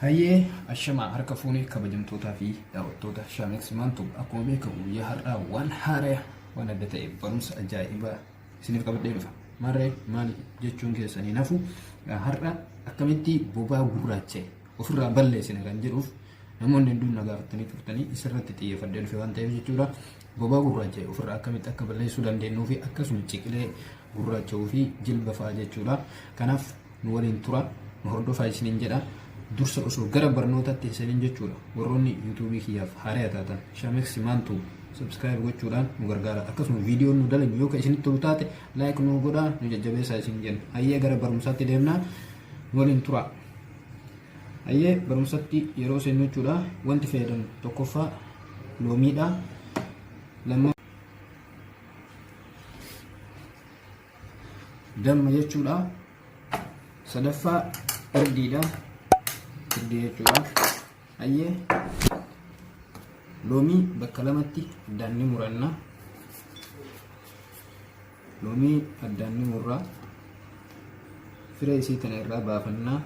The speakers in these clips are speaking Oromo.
Hayyee ashamaa harka fuunee kabajamtootaa fi daawwattoota Shaamex Maantu akkuma beekamu guyyaa har'aa waan haaraa waan adda ta'e barumsa ajaa'ibaa isiniif qabadhee dhufa. Maarree maali jechuun keessanii nafu har'a akkamitti bobaa gurraacha'e ofirraa balleessina kan jedhuuf namoonni hedduun na gaafatanii turtanii isirratti xiyyeeffadhee dhufe waan ta'eef jechuudha. Bobaa gurraacha'e ofirraa akkamitti akka balleessuu dandeenyuu fi akkasuma ciqilee gurraacha'uu fi jilba fa'aa jechuudha. Kanaaf nu waliin tura nu hordofaa isiniin jedha. Dursa osoo gara barnootaatti hin seenin jechuudha. Warroonni yuutuubii kiyyaaf haaraa taatan Shamex Maantuu subscribe gochuudhaan nu gargaara. Akkasuma viidiyoon nu dalagnu yoo ka isinitti tolu taate like nu godhaa nu jajjabeessaa isin jenna. Hayyee gara barumsaatti deemnaa nu waliin tura. Hayyee barumsatti yeroo seennu jechuudha wanti fayyadamnu tokkoffaa loomiidha. Lammaffaa damma jechuudha. Sadaffaa irdiidha. Irdii jechuudha. Hayyee loomii bakka lamatti addaan ni muranna. Loomii addaan ni murra. Firee isii tana irraa baafannaa.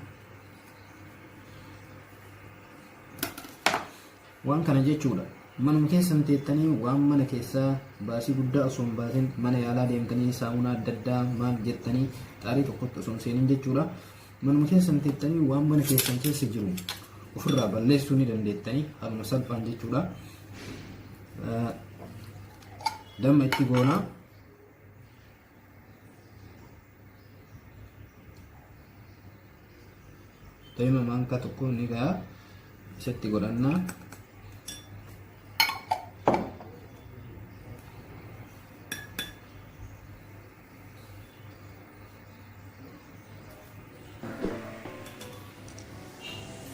Waan kana jechuudha. Manuma keessan teettanii waan mana keessaa baasii guddaa osoo hin baasin mana yaalaa deemtanii saamunaa adda addaa maal jettanii xaarii tokkotti osoo hin seenin jechuudha. Manuma keessan teettanii waan mana keessan keessa jiru ofirraa balleessuu ni dandeettanii haaluma salphaan jechuudha. Damma itti goonaa. Damma maankaa tokko ni ga'a. Isatti godhannaa.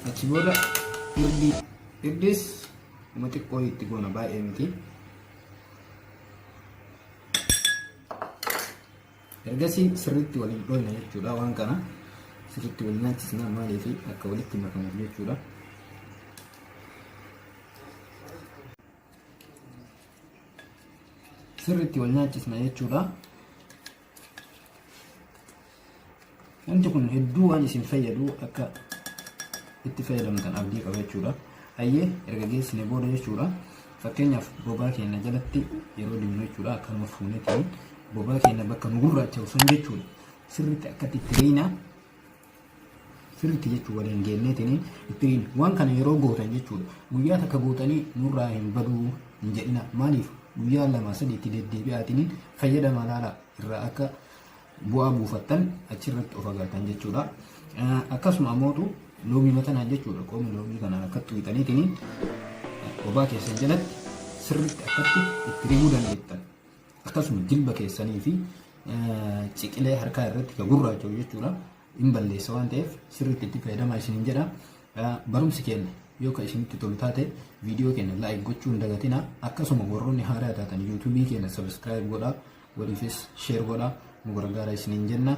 Achi booda irdii irdiis uma xiqqoo itti goona baay'ee miti. Ergasii sirriitti waliin dhoyna jechuudha waan kana sirriitti wal nyaachisna maaliif akka walitti makamuuf jechuudha. Sirriitti wal nyaachisna jechuudha. Wanti kun hedduu waan isin fayyadu akka itti fayyadamtan abdii qaba jechuudha. Hayyee erga geessine booda jechuudha. Fakkeenyaaf bobaa keenya jalatti yeroo dibnu jechuudha akkanuma fuunetiin bobaa keenya bakka nu gurraacha'u sun jechuudha. Sirriitti akkatti itti riina sirriitti jechuun waliin geenneetiin itti riina. Waan kana yeroo gootan jechuudha. Guyyaa takka gootanii nurraa hin baduu hin jedhina. Maaliif guyyaa lama sadi itti deddeebi'aatiin fayyadamaa laala irraa akka bu'aa buufattan achirratti of agartan jechuudha. Akkasuma ammootu loomii matanaan jechuudha qooma loomii kanaan akka xuwixaniitiin bobaa keessan jalatti sirriitti akkatti itti ribuu dandeettan. Akkasuma jilba keessanii fi ciqilee harkaa irratti ka gurraacha'u jechuudha. Hin balleessa waan ta'eef sirriitti itti fayyadamaa isiniin jedha. Barumsi keenya yoo ka isinitti tolu taate viidiyoo keenya like gochuu hin dagatina. Akkasuma warroonni haaraa taatan yuutuubii keenya subscribe godhaa. Waliifis share godhaa nu gargaara isiniin jenna.